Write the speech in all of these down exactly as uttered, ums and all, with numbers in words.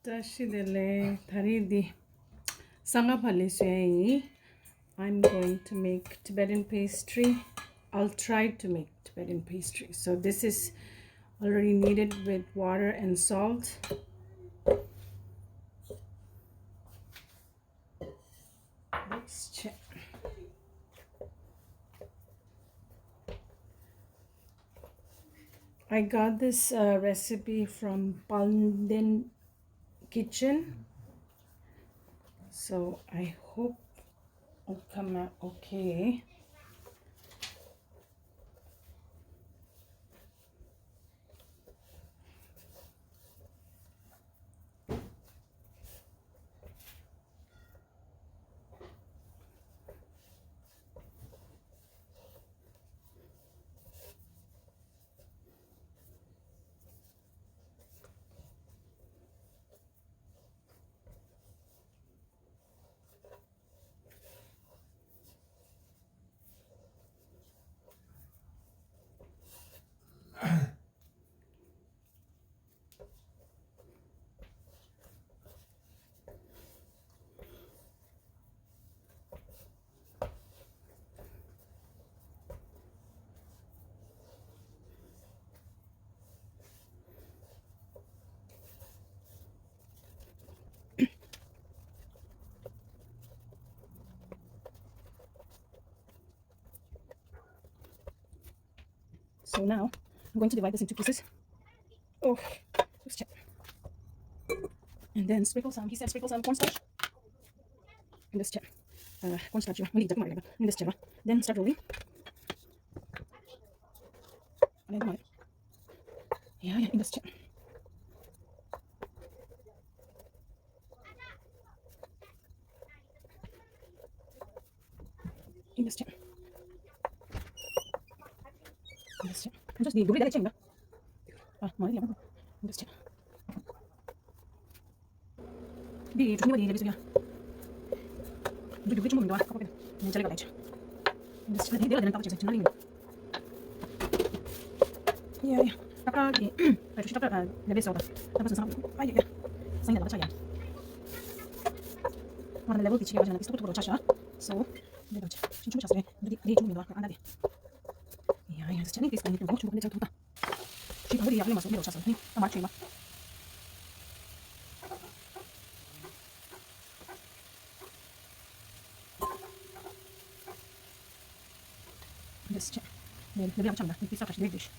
བཀྲ་ཤིས་བདེ་ལེགས། ད་རེས་འདི་སང་ག་བ་ལེ་སོ་ཡ་ཡིན། I'm going to make Tibetan pastry. I'll try to make Tibetan pastry. So this is already kneaded with water and salt. Let's check. I got this uh, recipe from Palden Kitchen. So I hope it'll come out okay. So now I'm going to divide this into pieces. Oh, let's check. And then sprinkle some, he said sprinkle some cornstarch. And let's check. Uh, cornstarch, yeah, we need to come on. Then start rolling. Yeah, yeah, let's check. Let's check. Let's check. Just the good. Let's check. Ah, my, yeah. Let's check. འདི་གྲུ་གཉིས་པ་འདི་ལས་སུ་ཡ། འདི་རྒྱུག་པའི་ཆུང་མ་མི་འདུག་ཨ། ཁ་པོ་པེ་ནས་ཇ་ལེ་ག་ལས་ཆ། འདི་ཆ་འདི་ལ་འདི་ལ་ནན་ཏག་ཅིག་ཟེར་ཆུ་ན་ལིང་། ཡ་ཡ། ཏག་ཏག་གི་ཨ་ཆུ་ཤ་ཏག་ལེ་བེ་སོ་ད། ཏག་ཏག་སང་ཨ་ཡ་ཡ། སང་ཡ་ལ་ཆ་ཡ། ང་ལ་ལེ་བལ་གི་ཆི་ཡ་ཆ་ན་ཏིག་ཏོག་ཏོག་ཏོག་ཆ་ཤ། སོ། འདི་ད་ཆ་ཆུང་ཆུང་ཆ་སེ་འདི་འདི་ཆུང་མི་འདུག་ཨ་ད་འདི། ཡ་ཡ་ཆ་ནི་ཏིག་ཏོག་ཏོག་ཏོག་ཆུང་ཏོག་ཏོག་ཏོག་ཆུ་དང་པོ་དེ་ཡག་པོ་ཡོད་མ་སོང་མི་རོ་ཆ་སོང་ནི་ད་མར་ཆུ་ཡིན་པ། འདི་སི་ཆ། ནས་ནས་ཡག་ཆམ་ད་ནས་པི་ས་ཁ་ཤི་ནས་འདི་ཤི།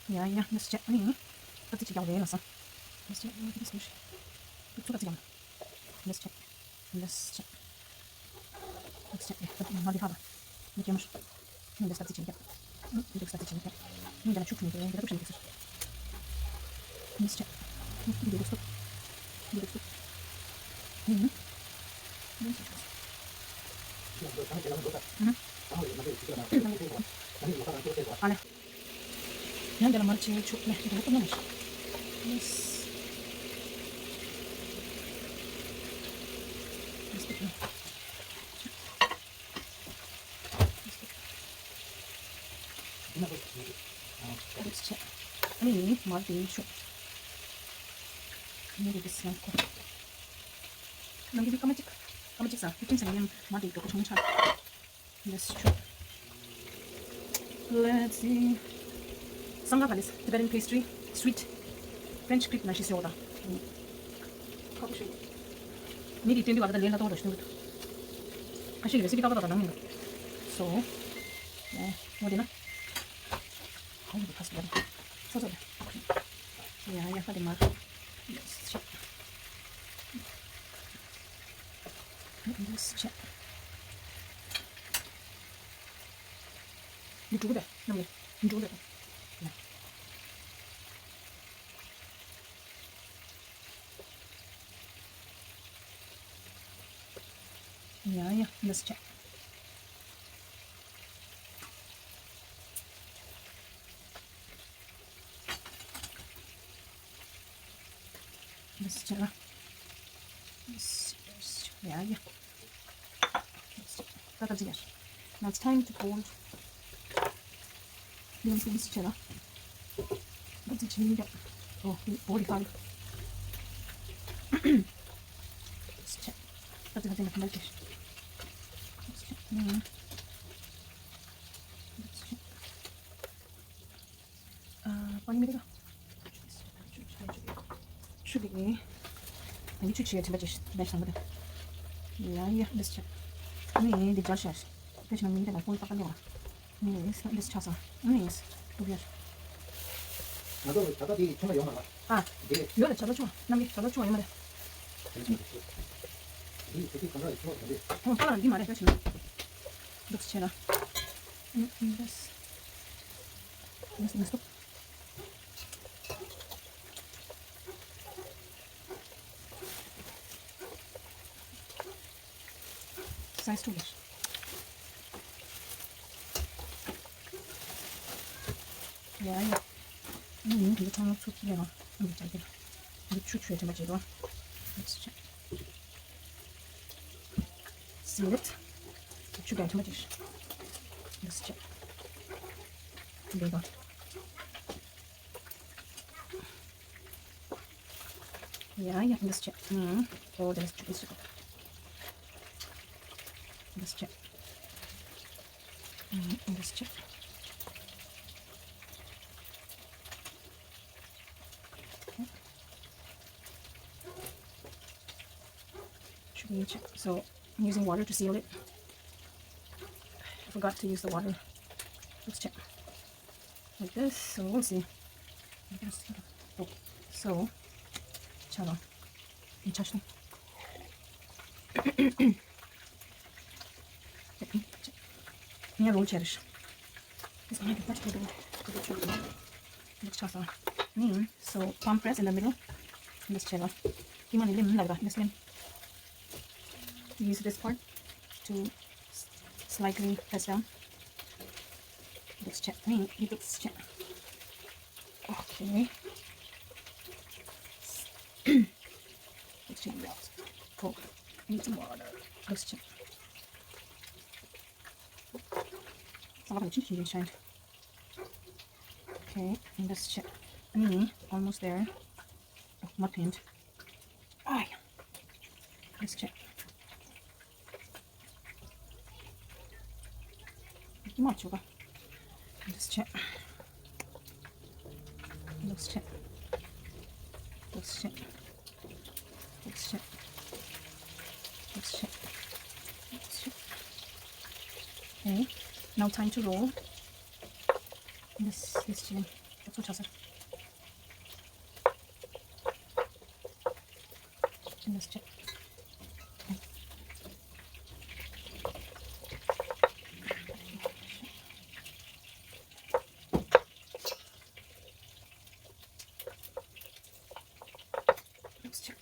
ཡ་ཡ་ཡ་འདི་སི་ཆ་ཨ་ནི་ད་ཙི་ཅི་རྒྱག་རེད་ལ་ས། འདི་སི་ཆ་ཨ་ནི་འདི་སི་ཆ་འདི་ཚུ་ད་ཙི་རྒྱག་ན། འདི་སི་ཆ། འདི་སི་ཆ། འདི་སི་ཆ་ཨེ་ད་ཙི་མ་འདི་ཧ་ད། འདི་ཅི་མ་ཤི། འདི་སྟབས་ཙི་ཅི་རྒྱག་འདི་སྟབས་ཙི་ཅི་རྒྱག་འདི་ལ་ཆུ་ཁྲུ་མི་དེ་འདི་ལ་ཁྲུ་མི་དེ་ཟེར། འདི་སི་ཆ། འདི་འདི་སྟོབས། འདི་སྟོབས། འདི་ནི། འདི་སི་ཆ། ཨ་ལེ། ཡང་འདི་ལ་མར་ཆེ་ཆུ་ལས་འདི་ལ་གཏུབ་ན་མ་ཤེས། ཡེས། ཨ་ནི་མར་དེ་ཆུ། ཨ་ནི་རེ་དེ་སི་ལ་ཁོ། ནང་གི་སྐར་མ་གཅིག་སྐར་མ་གཅིག་ས་ཕིབ་ཊིན་སེ་ཀེན་ཌ་མར་དེ་འགྲོ་གི་ཆུང་ཆ། Let's see. Let's see. Sangha Palace, Tibetan pastry, sweet, French crepe ནང་བཞིན་ཟེར་བ་དང་། ཁ་པོ་ཞིག་མི་དེ་སྟོན་དུས་བ་ད་ལན་ལ་གཏོང་རོགས་ཞུ་འདུག་ཁ་ཤས་ཀྱི་རེ་སི་པི་ཏག་ཏག་ཏག་ནང་མི་འདུག་སོ། ཨོ། ངོ་དེ་ན། ཁོང་གི་ཁ་སུ་ལ། སོ་སོ། ཡ་ཡ་ཁ་དེ་མར། Let's check. Let's check. འདི་འགྲོ་གི་རེད། ནམ་ཡིན། འགྲོ་གི་རེད། ཡ་ཡ། Let's check. Let's check. Let's check. ཡ་ཡ། ད་ད་ཅི་ཡ། Now it's time to fold. ཡང་སེམས་ཆེ་ལ། ད་ཅི་ཆེ་ཡིན་ཀྱང་། ཨོ། བོ་ལི་ཧང་། ད་ཅི་ད་ཅི་ང་ཁ་མ་ཅི། ཨ། ཨ། པ་ནི་མི་རེད་ད། ཆུ་ལི་ནི། ཨ་ནི་ཆུ་ཆེ་ཆེན་པ་ཅིག་མེད་བསམ་པ་དང་། ཡ་ཡ། འདི་ཆ། ཨ་ནི་འདི་སྦྱར་ཤར། དེ་ཕྱི་ནང་མི་འདི་ལ་ཀུན་པགས་པ་ལེ་བ། ཨ་ནི་འདི་ཆ་ས། ཨ་ནི་འདི་ཡར། ང་ཚོ་ད་ལྟ་འདི་ཆུང་མ་ཡོང་མ་ལ། ཨ། འདི་ཡོད་ལ་བྱ་ཚོ་ཆུང་། ནམ་གི་བྱ་ཚོ་ཆུང་ཡོད་མ་རེད། འདི་ཆུ་ཆུ་གང་འདྲ་ཡོད་ཆུང་བ་འདི། ཧོ། ཧ་ལ་འདི་མ་རེད། ད་ཕྱི་ནང་། འདི་ཆེ་ལ། ཨ་ནི་འདི། འདི་འདི། Size two ལས། ཡ་ཡ། ཨ་ནི་འདི་ཚང་མ་ཚུར་ཁྱེར་ལས་ང་། ཨ་ནི་ཅག་གི། འདི་ཆུ་ཆུ་ཡ་དྲན་པ་བྱེད་དོ། Let's check. See it. ཆུ་ག་དྲན་པ་བྱེད། Let's check. འདི་ག་ཡ་ཡ། འདི་ཆ། ཨུམ། ཨོ། འདི་ཆ། འདི་ཆ། འདི་ཆ། ཨུམ། འདི་ཆ། Should be check. So I'm using water to seal it. I forgot to use the water. Let's check. Like this, so we'll see. I guess. Oh, so, ཆ་ལ། ཨེ་ཆ་ཤི། ངས་རོལ་བྱས་རེད། It's gonna be much bigger. Let's try some. Mm, so palm press in the middle. Let's check out. You want to lim like that. Let's lim. Use this part to s- slightly press down. Let's check. Mm, it looks check. Okay. Let's check it out. Cool. Need some water. Let's check. Some of the chicken is shine. Okay, and let's check. Mm, almost there. Oh, my paint. Ay. Let's check. Let's check. Let's check. Let's check. Let's check. Let's check. Let's check. Okay. Now time to roll. This, this chili. That's what I said. Let's check. Let's check.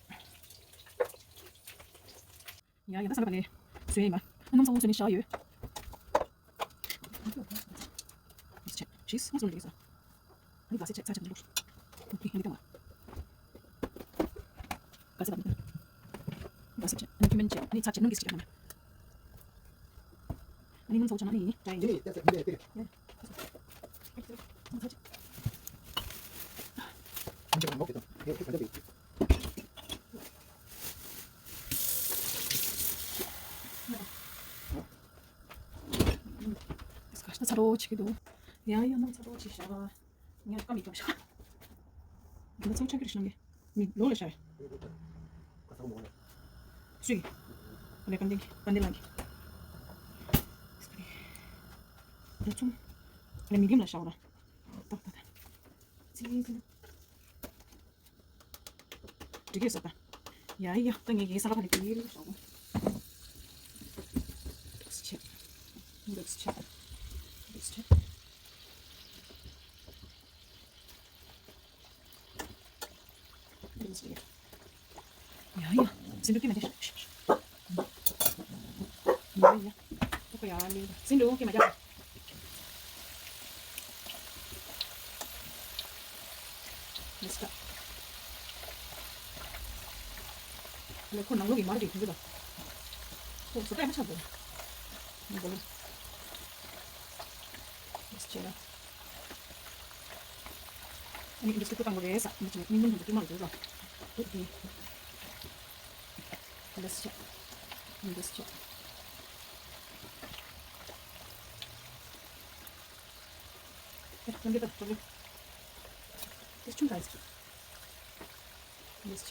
ཡ་ཡ། ད་ས་ལ་བ་ལས་བཟོས་ཡིན་པ། ཨ། སྣུམ་ཚ་བོ་བཟོས་ནས་བཞག་ཡོད། ཆིས་ང་ཚོ་འགྲིག་ས། ཨ་ནི་ག་ས་ཆ་ཆ་ཆ་འགྲིག་ལུགས། ཨོ་ཁེ། ཨ་ནི་ལྟ་བ། ག་ས་ལ་ག་ས་ཆ། ཨ་ནི་ཁྱི་མིན་ཆ། ཨ་ནི་ཚ་ཆ་སྣུམ་གྱིས་ཆ་ཆ། ཨ་ནི་སྣུམ་ཚ་བོ་ཆ་ན་ཨ་ནི་ཡིན། ཡ་ཡ། ཡ། ཚ་ཆ། ཚ་རོ་ཆེ་གི་འདུག་ཡང་ཡང་ནང་ཚ་རོ་ཆེ་ཤག་ངས་ཀ་མི་ཀྱོག་ཤག་འདི་ཚོ་ཆག་གི་རེད་ཤག་ནང་གི་མི་ལོ་ལ་ཤར། སུའི། ཨ་ལེ་ཀམ་ཏིང་གི་པན་ཏི་ལང་གི། འདི་ཚོ་ཨ་ལེ་མི་རྒྱུམ་ལ་ཤར་བ་ར། ཏག་ཏག་ཏག་ཙི་ཙི། འགྲིག་གི་ཡོད་ས་ད། ཡ་ཡ། ད་ངས་ངའི་ས་ལ་ཕ་ནི་དེ་ཡིན་ཤོག་འདུག་སེ་བྱས། འདུག་སེ་བྱས། འདུག་སེ་བྱས། འདུག་སེ་བྱས། ཡ་ཡ། ཟིན་འགྲོ་ཀི་མ་རྒྱག་ཡ་ཡ། ཏོག་ཡ་ལི། ཟིན་འགྲོ་ཀི་མ་རྒྱག Let's go. ལེ་ཁོ་ནང་ལོགས་ཀྱི་མར་གྱི་དུས་ལ། ཁོ་བཟོ་ལྟ་ཡག་པོ་ཆགས་འདུག་ངས་འགྲོ་ལེ། ཡེས་བྱས་ལ། ཨ་ནི་འདི་སྐུ་བཏང་དགོས་རེད་ས། འདི་ཅི་ནས་མི་མི་འདི་ཀྱི་མ་འདུག་ལ། འདི་འདི། འདི་བྱས། འདི་བྱས། ཨེ། འདི་ལྟར་འགྲོ་ལེ། འདི་ཆུང་དྲགས་ས། འདི་བྱས།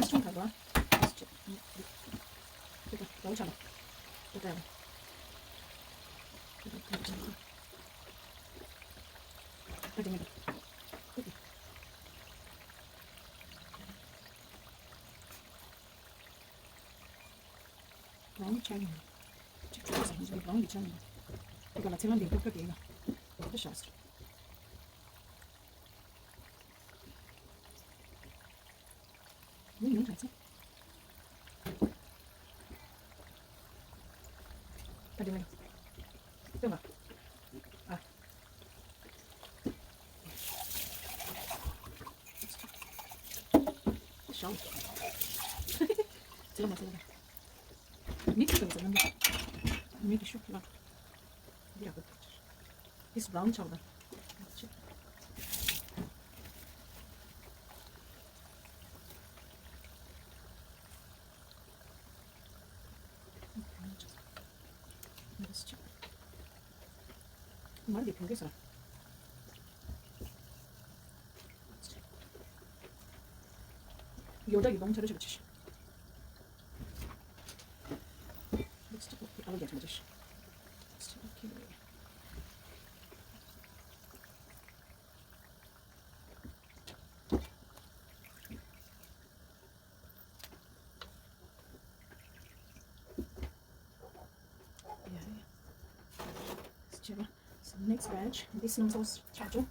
ཆུང་དྲགས་པ། འདི་ལྟར་ལོ་ཆ་ལ། འདི་ལྟར། འདི་ལྟར་འདི་ལྟར། རང་ཆ་ཡིན། གཅིག་ཆུང་ཟེར་ནས་རང་གི་ཆ་ཡིན། དེ་ག་ལ་ཚེ་རང་འདི་ཐོབ་ཐོབ་དེ་ཡིན་ན། ཁོ་ཤ་ཟེར། མི་ཡིན་ག་ཚོད། ད་དེ་མིན། སྟོན་པ། ཨ། ཞའོ། ཚེ་རང་མ་ཚེ་རང་། མི་ཁྱོད་ཀྱི་ཟ་ན་མི། མི་གི་ཤུགས་ལ། འདི་ཡག་པོ། This brown chowder. མར་གྱི་བོང་གི་ས། ཡོ་ཌ་ཡི་བོང་ཆ་རུ་ཆུ་ཆུ། Let's do it. I'll get some dish. Let's do it. Yeah, yeah. Let's do it. So next batch, this one sauce charger.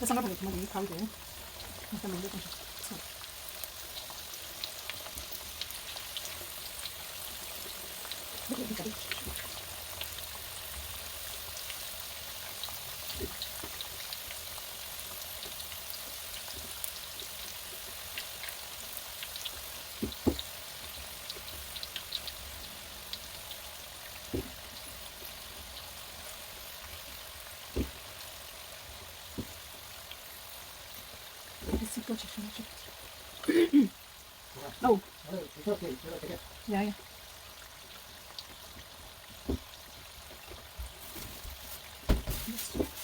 ད་སང་ག་བ་ལ་ཐུ་མ་དེ་ཁ་བོ་དེ། ང་ས་མང་པོ་གཏོང་ཤོག་ཨོ། ཡ་ཡ།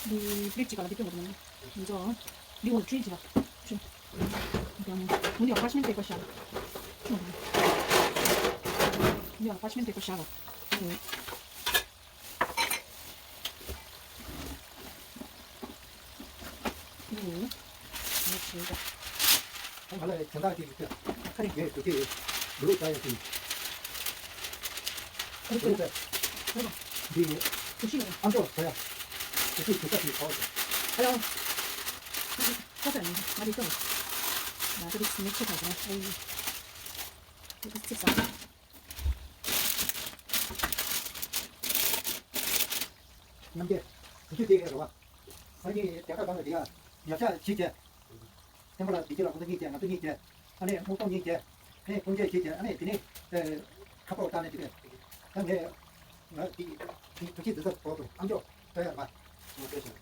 འདི་པི་ལེཊ་ཅིག་ག་ལ་འདི་སྟོན་དགོས་འདུག་ན། འདི་ཚོ། འདི་འོ་ཊི་རི་ཅིག་ལ། ཆུ། འདི་ཡང་འདི་ཡང་པར་ཆི་མེན་ཊི་པེ་པར་བཞག་ལ། འདི་ཡང་པར་ཆི་མེན་ཊི་པེ་པར་བཞག་ལ། ཨུ། ང་ལ་དོན་དག་ཅིག་ཡོད། ཁ་རེ། ངས་དུས་ཚོད་ཡོད། ལུག་ལྟ་ཡ་ཅིག་ཁ་རེ། ལུག་ལྟ། ཁ་རེ། འདི་ཡིན། གུ་ཤི་ཡོད། ཨ་མཆོག་ཟེར་ཡ། གུ་ཤི་དུས་ཚོད་ཅིག་གོ་ཟེར། ཨ་ཡོ། ཁ་ཚ་ཡིན། ང་རེ་ཏོ། ང་ཚོ་རིགས་མི་ཆེ་ག་ཟེར། ཨ་ཡོ། ཁ་ཚིག་ཟ། རྣམ་རྒྱལ། དུས་ཚོད་དེ་ག་རེད་བ། ཨ་ནི་དེ་ག་གང་ལ་དེ་ཡ། ཉར་ཚགས་བྱེད་བྱས། ཐེམ་པ་ལ་བདེ་སྐྱིད་ལ་ཁོང་ཚོ་གཉིས་བྱས། ང་ཚོ་གཉིས་བྱས། ཨ་ནི་སྨུག་སྟོང་གཉིས་བྱས། ཨ་ནི་སྤུན་མཆེད་གཅིག་བྱས། ཨ་ནི་དེ་ནས་ཨེ། ཁ་པར་བཏང་ནས་དེ་གས། ད་ངས་ང་དེ་དེ་དུས་ཚོད་འདི་ཚོ་བོར་དུ་ཨ་མཆོག་ལྟ་ཡ་མ། ང་ལྟོས་ཤིག་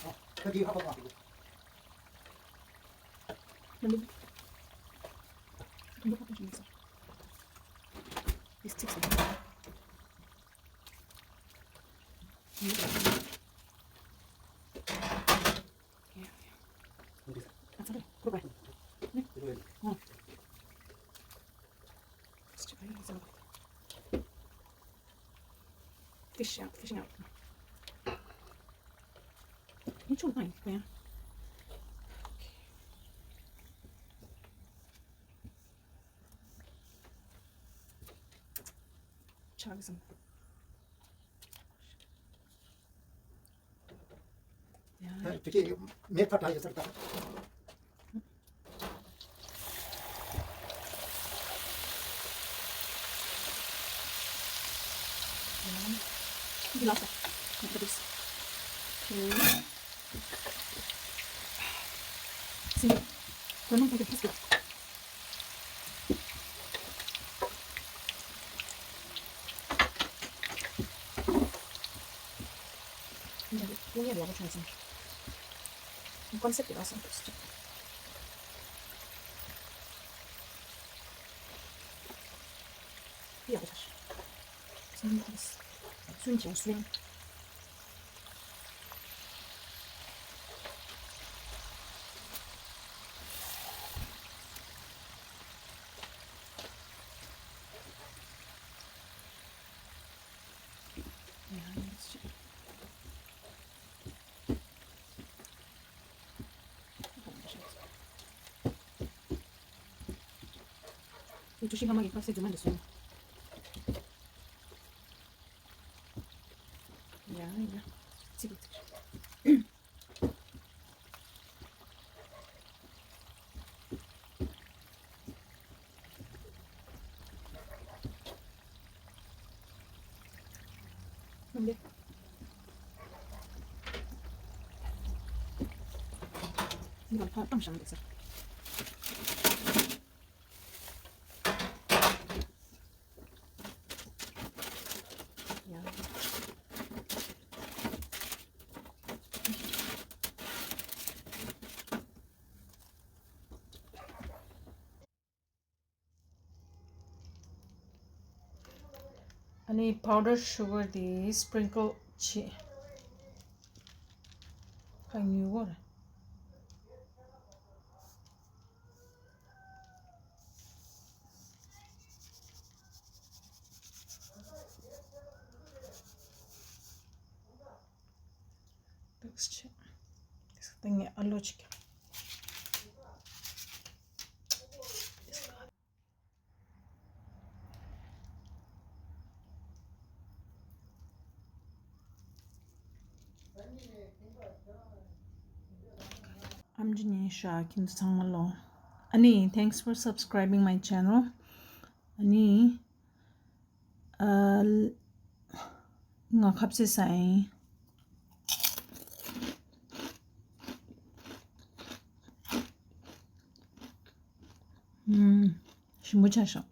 ཨ་ད་དེ་ཁ་པར་མ། It's six. Fish out, fishing out. You too, fine, yeah. Chug some. དེ་གས་མེ་ཕར་དྲག་ཡོད་ས་རེད་ད། འདི་ལ་ས། འདི་འདྲ་ཞིག་སེམས་པ་ཁོ་རང་ཁོ་རང་ཕུགས་ཀྱི། འདི་འདྲ་ཀུན་ཡང་ཡག་པོ་བྱུང་སོང་། ཀོན་སེབ་ཀྱི་ར་སོང་། ཡག་པོ་ཆགས། སུན་ཅིང་སུན། ཀྲུའུ་ཞི་ལྷ་མོ་གི་ཁ་ཟས་རྫུན་མ་འདི་སོང་། ཡ་ཡ། ཚིག་ཚིག་ཨ་ནི་པའུ་ཌར་ཤུ་གར་དེ་སི་པྲིང་ཀལ་བྱེད། ཁ་ཉུལ་བོ་རེད། ཏོག་ཙམ་བྱས། ཏོག་ཙམ་ངས་ཨ་ལོ་ཅིག་ཨམ་ཅི་ཉན་ཤག་ཁྱེད་ཚོ་ཚང་མ་ལོ། ཨ་ནི། Thanks for subscribing my channel. ཨ་ནི། ཨ། ང་ཁ་ཟས་ཟ་ཡིན། ཨུམ། ཞིམ་པོ་ཆགས་ཤག་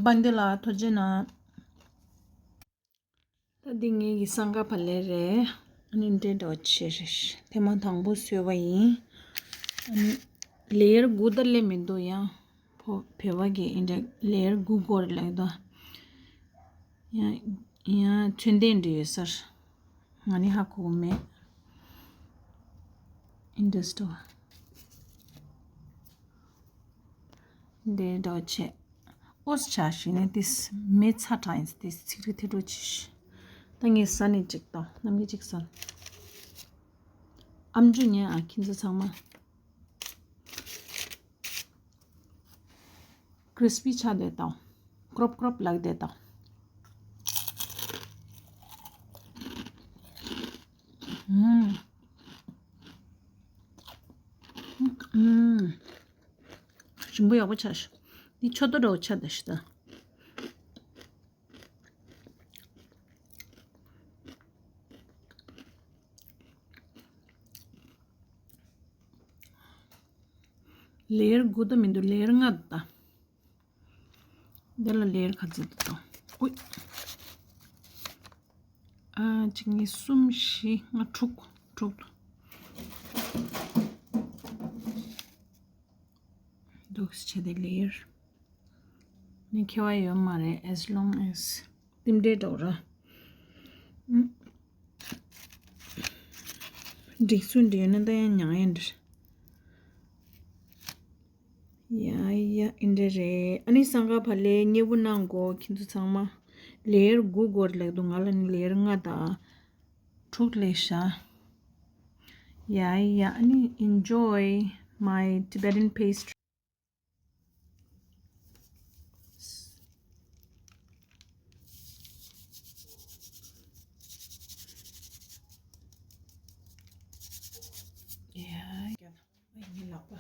པན་དེ་ལ་ཐོ་ཅེ་ན། ད་འདི་ངེད་ཀྱི་སང་ག་བ་ལེ་རེད། ཨ་ནི་འདྲེ་འདྲ་བོ་ཆེ་རེད། ཐེངས་མ་དང་པོ་བཟོས་པ་ཡིན། ཨ་ནི་ལེ་ཡར་དགུ་ད་སླེབས་མི་འདུག་ཡང་བོ་བོད་པ་གི་ཨིན་དྲ་ལེ་ཡར་དགུ་དགོས་རེད་ལབ་འདུག་ཡང་ཡང་ཚོན་ལྡན་འདྲ་ཡོད་སར། ང་ནི་ཧ་གོ་གི་མེད། ཨིན་དྲ་སི་ཊོར། འདི་འདྲ་བྱས། ཨོ་ཙི་ཆ་ཞིག་ནས་ཏིས་མེ་ཚ་དྲགས་ཡིན་ཏིས་ཚིག་རིགས་ཐེ་འགྲོ་ཆེ་ཤི། ད་ངས་ཟ་ནས་ཅིག་དང་རྣམ་གྱིས་ཅིག་ཟ། ཨམ་ཅོག་ཉན་ཨ་ཁྱེད་ཚོ་ཚང་མ། ཀྲིས་པི་ཆགས་བསྡད་དང་། ཀྲོབ་ཀྲོབ་ལབ་བསྡད་དང་། ཨུམ། ཨུམ། ཞིམ་པོ་ཡག་པོ་ཆགས་ཤག་འདི་ཆོ་ཏོ་འདྲ་བོ་ཆགས་བསྡད་ཤག་ད། ལེ་ཡར་དགུ་ད་མི་འདུག་ལེ་ཡར་ལྔ་ད། འདི་ལ་ལེ་ཡར་ག་ཚོད་འདུག་ད། ཨུའི། ཨ། གཅིག་གཉིས་གསུམ་བཞི་ལྔ་དྲུག་དྲུག་འདུག་སེ་བྱས་ཏེ་ལེ་ཡར། ནི་ཁྱད་པར་ཡོད་མ་རེད། As long as རྟེན་འབྲེལ་འདྲ་བོ་ར། འགྲིག་སུ་འདྲ་ཡོད་ན་ད་ཡང་མྱང་ཡིན་འདྲ། ཡ་ཡ་ཨིན་འདྲ་རེད། ཨ་ནི་སང་ག་བ་ལེ་མཉེས་པོ་གནང་གོ་ཁྱེད་ཚོ་ཚང་མ། ལེ་ཡར་དགུ་དགོས་རེད་ལབ་འདུག་ང་ལ་ནི་ལེ་ཡར་ལྔ་དང་། དྲུག་སླེབས་ཤག་ཡ་ཡ་ཨ་ནི་enjoy my Tibetan pastry. ལག་པ།